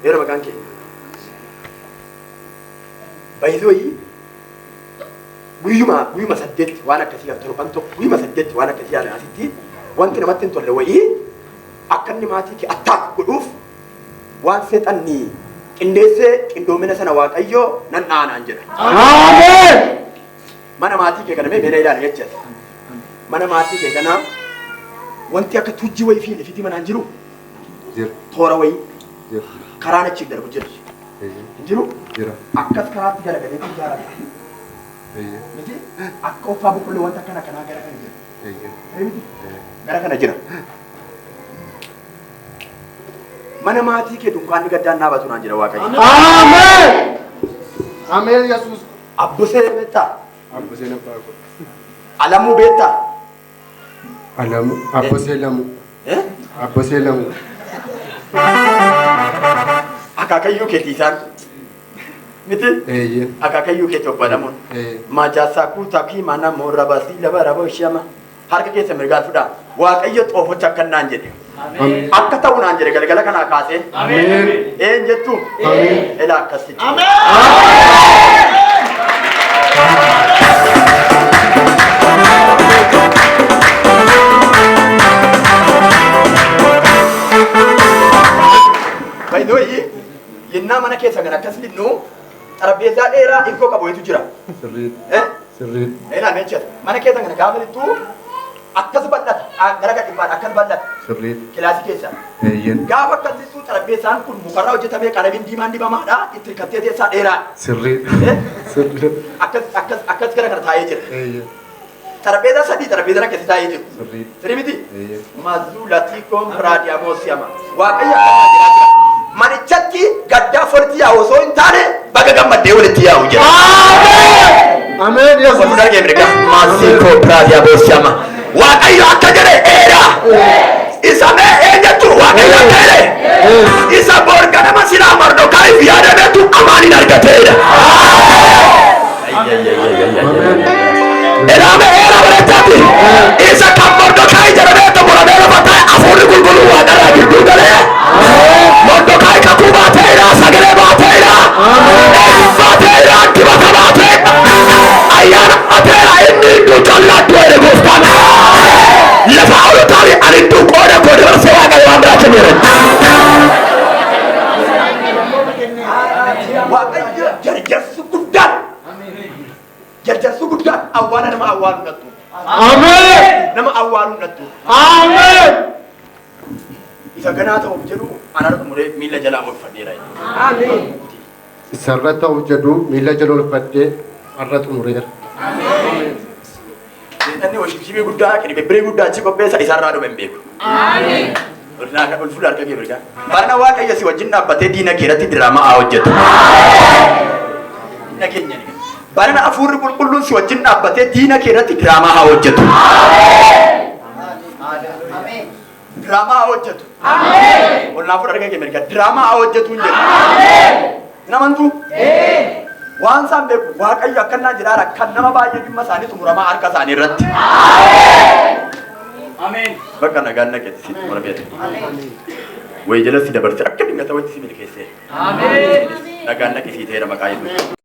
Yeroo maqaan kee. Baay'ee guyyuma 8 waan akkasii kan torban tokko guyyuma 8 waan akkasii yaala asitti wanti namatti hin tolle wayii akka inni maatii kee attaak godhuuf waan seexanni qindeessee qindoomina sana Waaqayyoo nan dhaanaan jedha. Ameen. Mana maatii kee kana mee meena ilaali jechuudha. Mana maatii kee kana wanti akka tujji wayii fi lafiti manaan jiru Jira. toora wayii Jira. karaan achiin darbu jira. Hin jiru? Jira. Akkas karaatti garagalee ijaarame. Miti akka uffaa boqqolloo wanta akkana kanaa gara kana jira. Miti gara kana jira. Mana maatii kee dunkaanni gaddaan dhaabatu naan jira Waaqayyo. Ameen. Ameen Yesuus. Abbusee beektaa? Abboseen abbaa koo. Alamuu beektaa? Alamu. Abbosee Lamu. Eh? Abbosee Lamu. Akaakayyuu keetii isaan. Miti Eeyyee. akaakayyuu keetii obbo Alamuun. Eeyyee. Majaasaa kuutaa fi mana moora baasii laba raba ishama. Harka keessa mirgaan fudhaa. Waaqayyo xoofocha akka naan jedhe. Ameen. Akka ta'u naan jedhe galgala kanaa kaasee. Ameen. Een jettu? Ameen. Elaa akkas jechuudha. By the way, yennaa mana keessa kan akkas linnu xarapheezaa dheeraa hiikoo qabu wayitu jira. Sirriidha. Eh? Sirriidha. Eelaa meechas. Mana keessa kana gaafa littu akkas bal'ata. Gara gadhibbaan akkas bal'ata. Sirriidha. Kilaasii keessa. Eeyyee. Gaafa akkas littu xarapheezaan kun mukarraa hojjetamee qalamiin diimaan dibamaadha. Itti hirkattee teessaa dheeraadha. Sirriidha. Eh? Sirriidha. Akkas akkas akkas gara kana taa'ee jira. Eeyyee. Xarapheezaa sadii xarapheezaan akkasii taa'ee jiru. Sirriidha. Sirrii miti? Eeyyee. Mazulati kompradiamosiama. Waaqayyo akkanaa jira jira. Manichatti gaddaa walitti yaa'u osoo hin taane baga gammaddee walitti yaa'u jedha. Ameen Yesuus. Walfuudhaa argee mirga. Maasii kompradiamosiama. Waaqayyo akka jedhe eera. Isa mee eenyattu Waaqayyo akka jedhe. Isa bor ganama silaa Mordokaayiif yaadametu amaaniin argateedha. Ameen. Edaame eera bareechaati. Isa kan Mordokaayi jedhamee xumuramee lafa taa'e hafuurri qulqulluu waaqarraa gidduu galee. Mordokaayi kakuu baateera, sagalee baateera, eebba baateera, dibata baateera, ayyaana baateera, inni iddoo callaa du'eera gooftaan. Lafa ol taali ani iddoo qooda koo dabarsee Waaqayyo waan biraa kenneera. Waaqayyo jarjarsu guddaan jarjarsu guddaan awwaala nama awwaalu nattu. Ameen. Nama awwaalu nattu. Ameen. Isa ganaa ta'uuf jedhu anarra xumuree miilla jalaa oolfadheera. Isarra ta'uuf jedhu miilla jala olfadhee har'a xumureera. Seexanni washibshibee guddaa qirbibirii guddaa achi qopheessa isarraa dhume hin beeku. Ulfuudha harka kee mirgaa. Barna Waaqayyo si wajjin dhaabbatee diina kee irratti diraamaa haa hojjetu. Diina keenya ni. Barna hafuurri qulqulluun si wajjin dhaabbatee diina kee irratti diraamaa haa hojjetu. Diraamaa haa hojjetu. Ol naa fuudha harka kee mirgaa. Diraamaa haa hojjetu hin jedhu. Hin amantuu? Waan isaan beeku Waaqayyo akkanaa jedhaara kan nama baay'ee dhimma isaanii xumuramaa harka isaanii irratti. Ameen. Bakka nagaan naqetti si xumurameera. Wayii jala si dabarse akka dingata wayitti si milkeessee. Ameen. Nagaan naqisiiteera maqaa Yesuus.